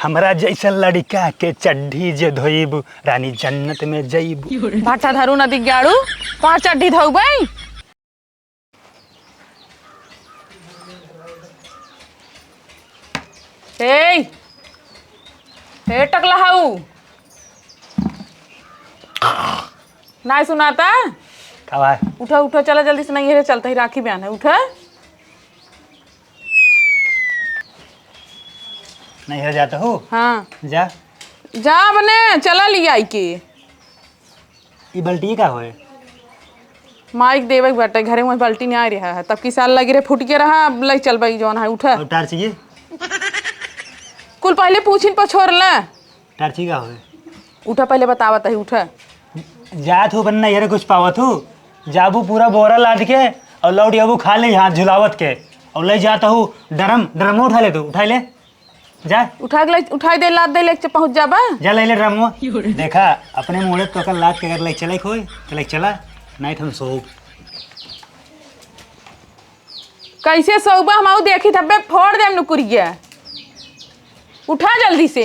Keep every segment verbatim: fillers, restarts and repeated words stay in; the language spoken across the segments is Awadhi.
हमरा जैसन लड़िका के चड्ढी जे धोइबू, रानी जन्नत में जइबू। भाटा धरू नदी गाड़ू, तोहार चड्ढी धोबै। ए, ए टकला हऊ। नाहीं सुनाता? का बा? उठा, उठा, चला जल्दी से, नैहरे चलत ही, राखी बयान है, उठा। नैहरे जात हऊ? हाँ। जा। जा बने, चला लियाई के। ई बाल्टी का होए? माई के देवे के बाटे, घरे में बाल्टी नाहीं रहा है, तब की साल लगी रहे फूट के रहा, अब ले चल भाई जौन है, उठा। और टार्ची? कुल पहले पूछिन पछोर ला। टार्ची का होए? उठा, पहले बतावत ही, उठा। जात हू बन्ना, ये कुछ पावत हू, जाबू पूरा बोरा लाद के और लौट आबू खाली हाथ झुलावत के, और ले जात हू ड्रम, ड्रम उठा ले तू, उठा ले, जा। उठा के ले, उठा दे, लाद दे, लेके पहुँच जाबा। जा ले ले ड्रम। देखा, अपने मुड़े तो कर लाद के अगर ले चले खोए, तो ले चला, नहीं तो हम सोब। कैसे सोबा, हम आऊ देखी थब्बे फोड़ देम नुकुरिया। उठा जल्दी से।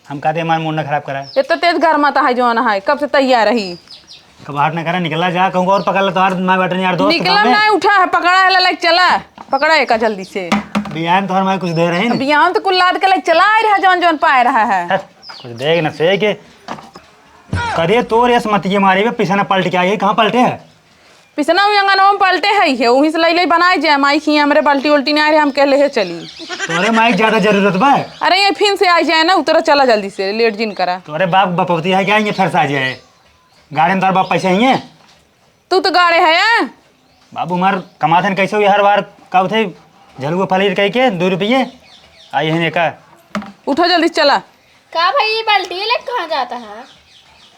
हम कहते हमार मूड ना खराब करा। इतना तेज गरमाता है जौन है, कब से तैयार रही। कब हाथ ना करा, निकला जा, कहूँ और पकड़ ले, तोहार माई बाटन यार दोस्त निकला काम है। ना, उठा है, पकड़ा है, लाइक चला, पकड़ा है का जल्दी से। बियान तोहर माई कुछ दे रही ना। बियान तो कुल लाद के लाइक चला ही रहा, जौन जौन पाए रहा है। हट, कुछ देख ना से के। करे तोर यस मत ये मारे बे, पिछाना पलट के आई है, कहाँ पलटे है? पिसना उ अंगनवा में पलटे है, है, उहीं से लई लई बनाए जाए। माई खिया हमरे बाल्टी उल्टी ना रहे, हम कहले है चली। तोरे माई के ज्यादा जरूरत बा? अरे, ये फिन से आ जाए ना, उतरा चला जल्दी से, लेट जिन करा। तोरे बाप बपौती है क्या, ये फिर से आ जाए? गाड़े में तोर बाप पैसे ही है? तू तो गाड़े है, आ? बाबू हमार कमाथन कैसे हुई हर बार, का होते झलुआ फलीर कह के दो रुपये आई है का? उठो जल्दी चला। का भाई, ये बाल्टी लेके कहाँ जाता है?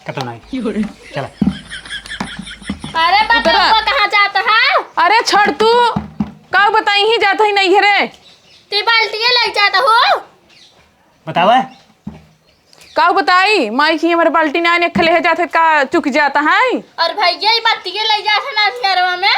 कतो नहीं। चला। अरे बाबा, उतरा। वो कहाँ जाता है? अरे छोड़ तू, का बताई ही जाता ही नहीं है रे। ते बाल्टी लेके जाता हो? बतावा। का बताई, माई की हमारे बाल्टी ना ने खले है जाते का चुक जाता है। और भैया, ये बत्ती लेके जाता ना अंधियारवा में,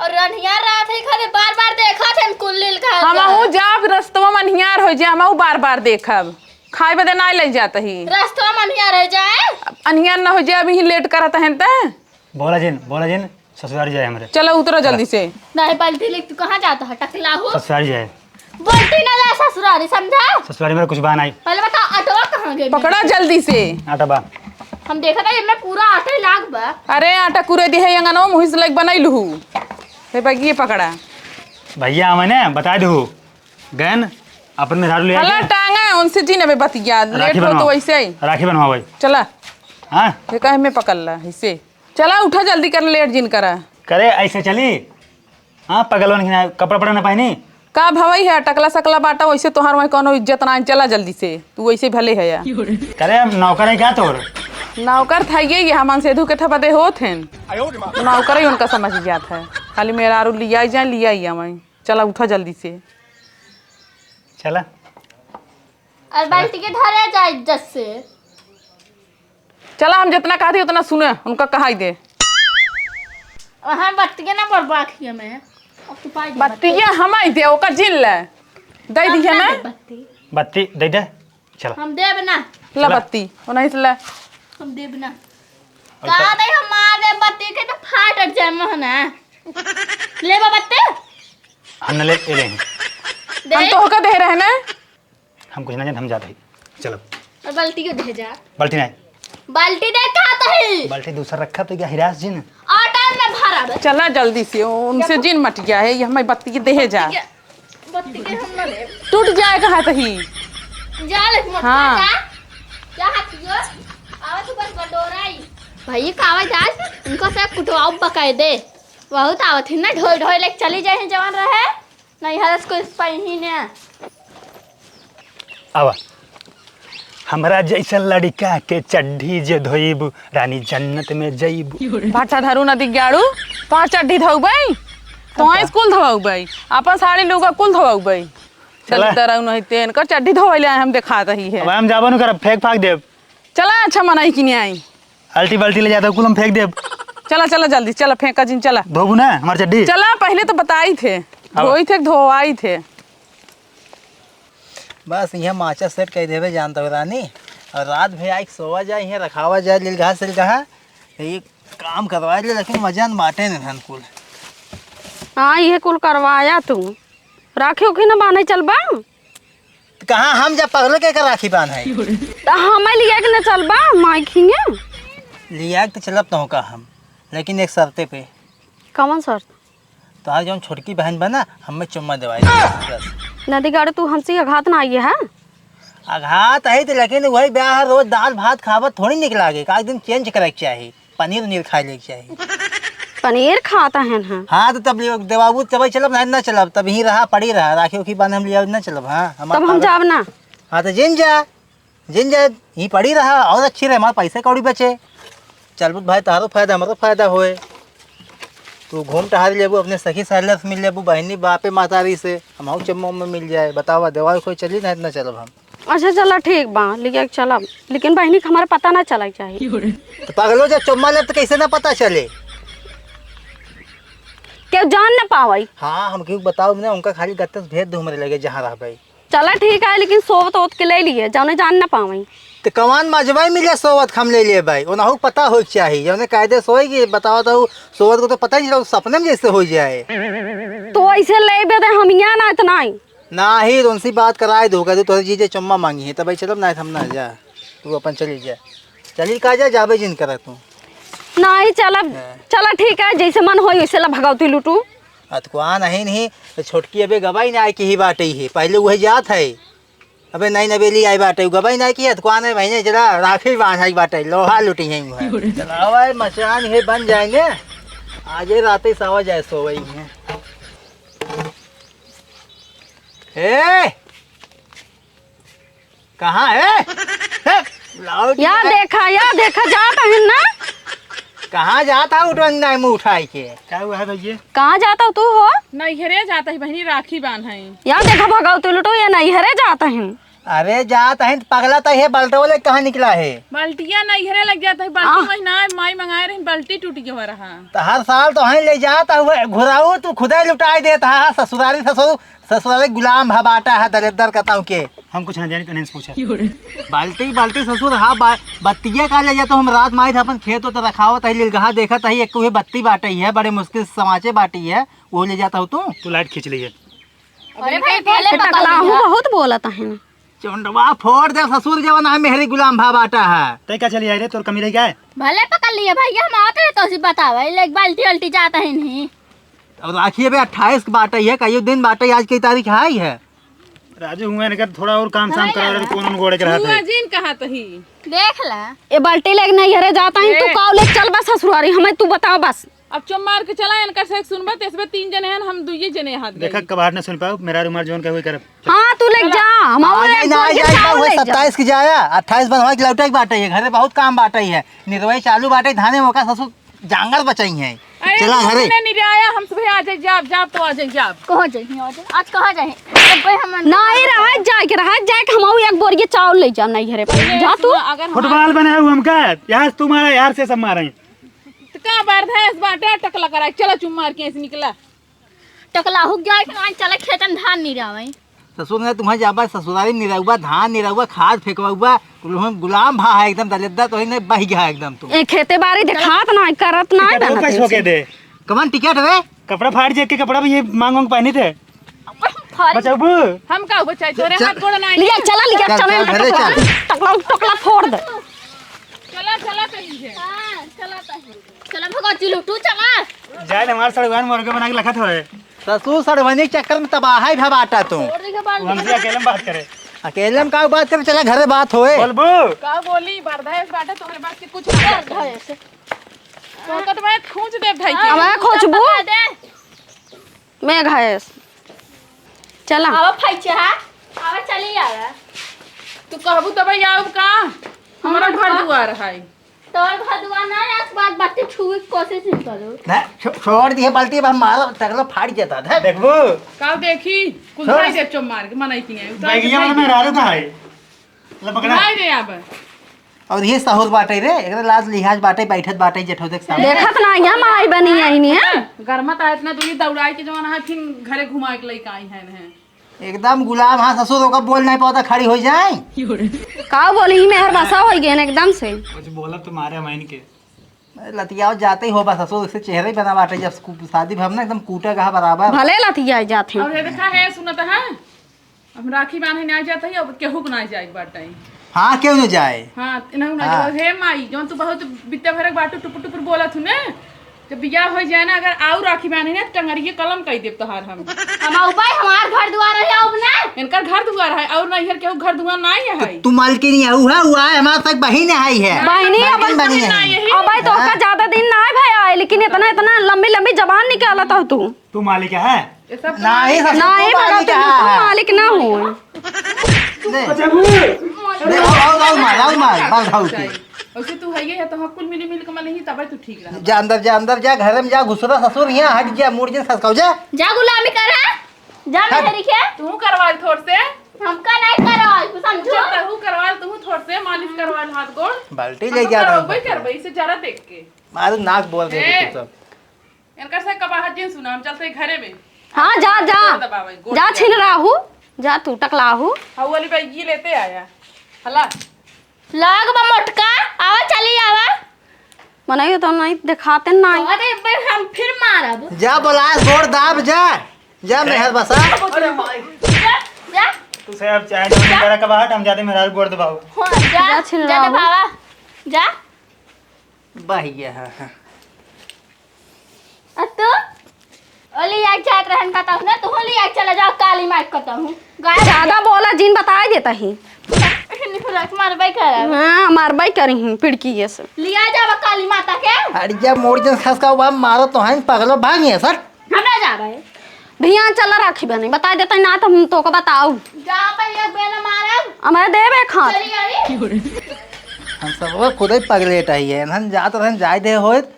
और अंधियार रात है, खाली बार-बार देखत हैं कुल्लिल का। हमहू जाब रस्तवा में अंधियार हो जाए, हमहू बार-बार देखब। खाए बदे ना ले जात ही। रस्तवा में अंधियार हो जाए। अंधियार ना हो जाए, अभी ही लेट करत हैं त। बोला जिन, बोला जिन, ससुरारी जाए हमरे। चला उतरा जल्दी से। नहीं, बाल्टी लेके तू कहाँ जाता है, टकला हो? ससुरारी जाए। बाल्टी ना जाए ससुरारी, समझा? ससुरारी मेरा कुछ बा नहीं। पहले बताओ, आटवा कहाँ गए? पकड़ा जल्दी से। आटा बा। हम देखा था, इनमें पूरा आटा ही लाग बा। अरे, आटा कुरे दिहे, अंगनवा मुहिस लाग बनाई लुहू। हे बैग, ये पकड़ा। भैया, हमें ना बता दू। गए न, अपन मेहरारू ले हला आके। टांगा, उनसे जिन अबे बतिया, लेट राखी हो तो बनवाओ। वैसे ही। राखी बनवाओ भाई। चला। हाँ? ये काहे में पकड़ ला, ऐसे। चला, उठा जल्दी कर, लेट जिन करा। करे, ऐसे चली? हाँ, पगलवन की ना, कपड़ा पड़ा ना पहनी। का भवई है, टकला सकला बाटा, वैसे तोहार वहीं कोनो इज्जत ना, चला जल्दी से, तू वैसे भले है या। करे, अब नौकर है क्या तोर? नौकर था ये, ये हमान सेधु के ठपा दे होत हैं। नौकर ही उनका समझ जात है, खाली मेहरारू लिया ही जाए, लिया ही आवे। चला, उठा जल्दी से। चला। और बाल्टी के धरे जा इज्जत से। चला, हम जितना कहती उतना सुने, उनका कहाई दे। वहाँ बत्ती के ना बरबाद किया मैं। अब तू पाई दे बत्ती बत्ती। ये हम आई दे, ओका जिन ले। दे हम दिया ना ना। दे बत्ती। बत्ती दे दे। चला। हम देब ना। ला चला। बत्ती, ओ नहीं से ले। हम देब ना। और का चल। दे हम मार दे बत्ती के तो फाट जाए मोहना। ले बा बत्ती। हम न ले, ए ले। दे। हम तो होकर दे रहे ना। हम कुछ ना जानते, हम जाते ही। चलो। और बाल्टी को दे जा। बाल्टी नहीं। बाल्टी दे कहा तो ही। बाल्टी दूसरा रखा तो क्या हिरास जी ने? आटा में भरा बे। चला जल्दी से, उनसे क्या? जिन मटिया है, ये हमें बत्ती के दे जा। बत्ती के, बत्ती के हम ना लेब। टूट जाए कहा तो ही। जा ले मत हाँ। जा। क्या हाथ यो? आवा तो बस बटोराई। भाई का आवाज आज? इनको से कुटवाओ बकायदे। बहुत आवत ही ना, ढोई ढोई लेके चली जाए हैं जवान रहे। नहीं, हरस को इस पाई ही ने। आवा। हमरा जैसन लड़िका के चड्ढी जे धोइबू, रानी जन्नत में जइबू। भाटा धरू नदी गाड़ू, तोहार चड्ढी धोउबै, तोहार अच्छा। स्कूल धोउबै, अपन साड़ी लुगा कुल धोउबै। चला। चल तरह नहीं तेन कर चड्ढी धोवैले आए हम देखात ही है। अब हम जाबो न करब, फेंक फाक देब। चला, अच्छा मनाई कि नहीं आई। अल्टी बल्टी ले जाता हूँ, कुल हम फेंक देब। चला, चला, जल्दी, चला, फेंका जिन, चला। धोबू ना हमार चड्ढी? चला, पहले तो बताई थे, अब धोई थे, धोवाई थे। बस इहे माचा सेट कइ देबे जानत हो रानी, अउर रात भर आइके सोवा जाए, इहे रखावा जाए, लिलगहा सिलगहा, ये काम करवाए ले, लेकिन वजन बाटे न धन कुल। हाँ, इहे कुल करवाया तू। राखी उखी न बान्हे चलबा? त कहाँ हम जब पगले के, के राखी बान्हे? त हमें लिया के न चलबा, माई खिंगे? लिया के त चलब तोहका हम, लेकिन एक शर्ते पे। कवन शर्त? तोहार जौन छोटकी बहन बा ना, हमें चुम्मा देवाई दे, बस। नदी गाड़े तू हमसे अघात ना आइए, हाँ? अघात है तो, लेकिन वही ब्याह है, रोज दाल भात खावत थोड़ी निक लागे, का एक दिन चेंज करे के चाही, पनीर उनीर खाए ले के चाही। पनीर खाता है ना? हाँ, तो तब लियो देवाबू, तब चलब, नहीं ना चलब, तब यहीं रहा, पड़ी रहा, राखी उखी बांध हम लिया ना चलब, हाँ, हमार तब हम पागल। जाब ना। हाँ, तो जिन जा। जिन जाए, यहीं पड़ी रहा, और अच्छी रहे, हमारे पैसे कौड़ी बचे। चलबू त भाई, तहारो फायदा, हमरो फायदा होए। तू घूम टहर लेबू, अपने सखी सहेलर से मिल लेबू, बहिनी, बापे, महतारी से, हमहू चम्मो में मिल जाए। बतावा, देवाल कोई चली ना, इतना चलब हम। अच्छा, चला, ठीक बा, लेके चलब, लेकिन बहिनी के हमारे पता ना चला के चाहिए। तो पागलो, जब चुम्मा लेब, तो कैसे ना पता चले? केहू जान ना पावई। हाँ, हम केहू बताओ ना, उनका खाली गत्ते से भेज दो हमरे लगे, जहाँ रहबे। चला ठीक है, लेकिन सोवत ओवत के ले लिए, जौने जान ना पावई। त कवन मजबा मिले सोवत हम ले लिए भाई, ओनहु के पता होए के चाही, जौने कायदे सोई के बतावा तो सोवत को तो पता ही नहीं चला, सपने में जैसे हो जाए। तो ऐसे ले बे दे हम यहाँ ना इतना ही। ना ही तो उनसे बात कराए दो, कह दो तोहरे जीजे चुम्मा मांगी है, तब भाई चलब ना हम ना जा, तू अपन चली जा, चली का जा, जाबे जिन करा तू। नहीं चलब, हाँ। चला ठीक है, जैसे मन होई वैसे ला भगवती लूटू। अतकुआन अहिन ही, तो छोटकी अबे गबाई ना आए की ही बाटे ही, पहले वह जात है। अबे नई नवेली आई बाटे, गबाई ना की अतकुआन है, बहिने जरा राखी बांधाई बाटे, लोहा लुटी है वह। चलावा है, मचान है बन जाएंगे, आज ये रात ही सावा जाए सोवई है। ए! कहाँ है? हे, लाओ या दिया। देखा, या देखा, जात हन ना। कहाँ जात है उठवंग ना मुँह उठाई के? का हुआ है भैया? कहाँ जात हो तू हो? नैहरे जात है बहिनी, राखी बांधे। या देखा भगवती लुटू, ये नैहरे जात हन। अरे जात है पगला, तो ये बल्टो ले कहाँ निकला है? बल्टिया नैहरे लग जात है, बल्टी आह। वही ना, माई मंगाए रही, बल्टी टूट गया रहा। तो हर साल तो है ले जात है, घुराऊ तू खुदे लुटाई देत है, ससुरारी ससुर ससुराले गुलाम भा बाटा है, दरिद्दर कताऊ के। हम कुछ ना जानी, तने से पूछा। बाल्टी, बाल्टी ससुर, हाँ, बा-, बत्तिया का ले जाता हम रात माई था अपन खेत होता रखावत है, लिलगहा देखत है, एक कोई बत्ती बाटे ही है, बड़े मुश्किल से समाचे बाटी है, वो ले जाता हो तू। तू लाइट खींच ली है। अरे भाई, पहले ये पकड़ टकलाहू लिया। बहुत बोलत है ना। चुंडवा फोड़ दे ससुर, जवन है मेहरी गुलाम भा बाटा है। तै का चली आई रे, तोर कमी रही का है? भले पकड़ लिए भैया, हम आते हैं तो उसे बतावे, ले बाल्टी उल्टी जाता है नहीं। अब राखी अबे अट्ठाईस के बाटे है, कईयो दिन बाटे, आज की तारीख है ही है। राजू हुआ इनकर थोड़ा और काम साम नहीं करा रहे, यार। कौन उन गोड़े के रहत हुआ है। जिन कहा तही। देख ला। ए बाल्टी लेके नैहरे जाता है, तू ए। काव लेके चल बस ससुरारी, हमें तू बताओ बस। अब चुप मार के चला, इनकर से सुनबे, तेसबे तीन जने हैं, हम दुइये जने हाथ देखा, गई। कबाड़ न सुन पाओ, मेरा रुमाल जोन का हुई करब। हाँ, तू लेके चला। जा, हम आ और जाए, एक ना, आ गोल के जाए, चावल वो लेके जा। सत्ताईस की जाया, अट्ठाईस बनवा के लौटे के बाटे है, घरे बहुत काम बाटे है, निरवाई चालू बाटे, धाने मौका ससुर जांगर बचाई है। अरे चला घरे। हमने नहीं आया, हम सुबह आ जाए, जाब, जाब तो आ जाए, जाब। कहाँ जाए, आ जाए, आज कहाँ जाए? अब भाई हम नहीं रहा जाए के, रहा जाए के हम एक बोरिया चावल ले जाब नहीं घरे पे। अरे जा तू। सुनो, अगर हम फुटबॉल बने हो हमका, यार तुम्हारा यार से सब मारे। तो का बार भैंस बाटे, टकला कराए, चला चुम मार के ऐसे निकला। टकला हो गया, इतना चला खेतन धान नहीं रहा। ससुर ने तुम्हें जाबा ससुरारी निरहुआ, धान निरहुआ, खाद फेंकवाउबा, कुल हम गुलाम भा है एकदम दलिद्दर, तो ही नहीं बह गया एकदम तू। ए, खेते बारी देखात ना, करत ना, टिकट वो ना कैसे होके दे? कमन टिकट रे? कपड़ा फाड़ जे के कपड़ा भी ये मांग मांग पहनी थे। फाड़ बचाबू? हम का बचाई, तोरे चल। हाथ गोड़ नहीं। लिया, चला, लिया, चल, चला, चल, घरे टकला, चल। टकला, टकला फोड़ दे। चला, चला, कहीं से। हाँ, चला, कहीं। चला भगवती लुटू, चला। जाए हमारे सड़वान मुर्गे बना के लखत होए। ससुर सड़वनी के चक्कर में तबाह है भा बाटा तू। छोड़ दे के बाल वो हमसे अकेले में बात करे। अकेले में का बात करे, चला घरे बात होए। बोलबू? का बोली, बरदास बाटे, तोहरे बात के कुछ ना कर। बरदास। तो कत मैं खोज दे भाई के। अब खोजबू? बता दे। मैं घायस। चला। अब फैचे हा। अब चली आवे। तू कहबू तब आउब का? हमारा हाँ, घर हाँ। दुआर है। तोर घर दुआर ना, आज बात बात छुए के कोशिश नहीं करो। ना, छो-, छोड़ दिए बाल्टी, अब हम मारो, टकला फाड़ जाता था। देखबू? का देखी? कुल छोड़। भाई दे चो मार के, मनाई की नहीं। उतार के बैगिया वाला फेंक दे। मेहरारू का है। ले पकड़ा। भाई दे अब। और ये सहूर बाटे रे, एकरा लाज लिहाज बाटे, बैठत बाटे जेठो देख सामने। देखत ना, यहाँ माई बनी आई नहीं है। गरमा ता इतना दूरी दौड़ाई के जवन है, फिर घरे घुमा के लेके आई है, है। एकदम गुलाम, हाँ ससुर, ओका बोल नहीं पावत, खड़ी होइ जाए। का बोली, ई मेहर बसा होइ गए एकदम से। कुछ बोला तुम्हारे माइन के। अरे लतियाओ जाते ही हो बस ससुर, इससे चेहरा ही बना बाटे, जब स्कू-, शादी भवन ना एकदम कूटा गहा बराबर। भले लतिया जात हैं। और ये देखा है, सुनत है, हम राखी बांधे ना जात है, अब केहू के ना जाए के बाटे। हाँ, केहू ना जाए। हाँ, इन्हें ना हाँ। जाए। हे माई, जौन तू बहुत बित्ते भरक बाटू, टुपुर टुपुर बोलत हूँ ना, जब बियाह हो जाए ना, अगर आऊ राखी बांधे ना, तो टंगरिये कलम कई देब तोहार हम। हम आऊ भाई, हमार घर दुआर है, अब ना। इनकर घर दुआर है, और नैहर केहू घर दुआर नहीं है। तू मालकिन यहू है, हुआ है, हमारा तक बहिन है, है। बहिनी, अब मालकिन बनी है। नहीं है। अब भाई, तो हाँ। का ज्यादा दिन ना है भाई आए, लेकिन इतना, इतना लंबी, लंबी जबान निकालत हो तू। तू मालिक है? ये सब नहीं, सब नहीं, तू मालिक है, तू हाँ। मालिक ना हो। दे। अच्छा, वो। दे, आओ, आओ, आओ मार, आओ मार, बस खाओ की। वैसे तू है ये है, तो हम कुल मिली मिल के मन ही तबे तू ठीक रहा। जा अंदर, जा अंदर, जा घर में जा, घुसरा ससुर यहाँ हट गया, मूड़ जिन ससकाओ जा। जा गुलामी कर, हाँ? जा हट। मेहरी के। तू करवाल थोड़ से। हमका नहीं करवाल, तू समझो। अच्छा, तू करवाल, तू थोड़ से मालिश करवाल हाथ गोड़। बाल्टी हम ले तो जा रहा करवाबे हूँ। करबे, इसे जरा देख के। मारू नाक बोल दे ए। तू सब। इनकर से कबाहत जिन सुना, हम चलते घरे में। हाँ, जा, जा। गोड़ दबावे, गोड़ जा दबावे। छिन राहू, जा तू टकलाहू। हाँ, वाली बैग ये लेते आया। हला। लाग बा मोटका, आवा चली आवा। मने ये तो नहीं दिखाते नहीं। अरे बे, हम फिर मारब। जा बोला, गोड़ दाब जा। जा ए? मेहर बसा। अरे माई। जा, जा। तू से अब चाहे जो नहीं करे कबाहत, हम जाते मेहरारू गोड़ दबाओ। हाँ, जा, जा छिन जा राहू। दबावा। जा। बहिया, हाँ, हाँ। आ तू? ओ लिया के जात रहन का तब ना, तू लिया के चला जाओ काली माई को तब। गाय ज्यादा बोला जिन बताई देता ही। निकल के मार बाई करब। हाँ, मार बाई करी हूँ पिड़की ये से। लिया जावा काली माता के। अरे जब मोड़ जन खस का बाप मारो तो हैं पगलो भाग ये सर। हम ना जाबे। ध्यान चला राखी बने, बताई देता ही ना तो हम तोको बताऊ। जा भाई एक बेला मारब। हमारे देवे खात। चली आई। हम सब वो खुद ही पगलेट आई है, हम जात रहन जाए दे होइत।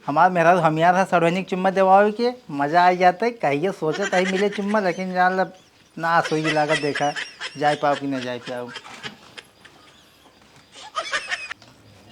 हमार मेहरारू हमियार है, सड़वैनिक चुम्मा देवावे के, मजा आ जाते। कहिए सोचे तही मिले चुम्मा, लेकिन जान लब ना सोई लागत, देखा जाए पाओ कि ना जाए पाओ।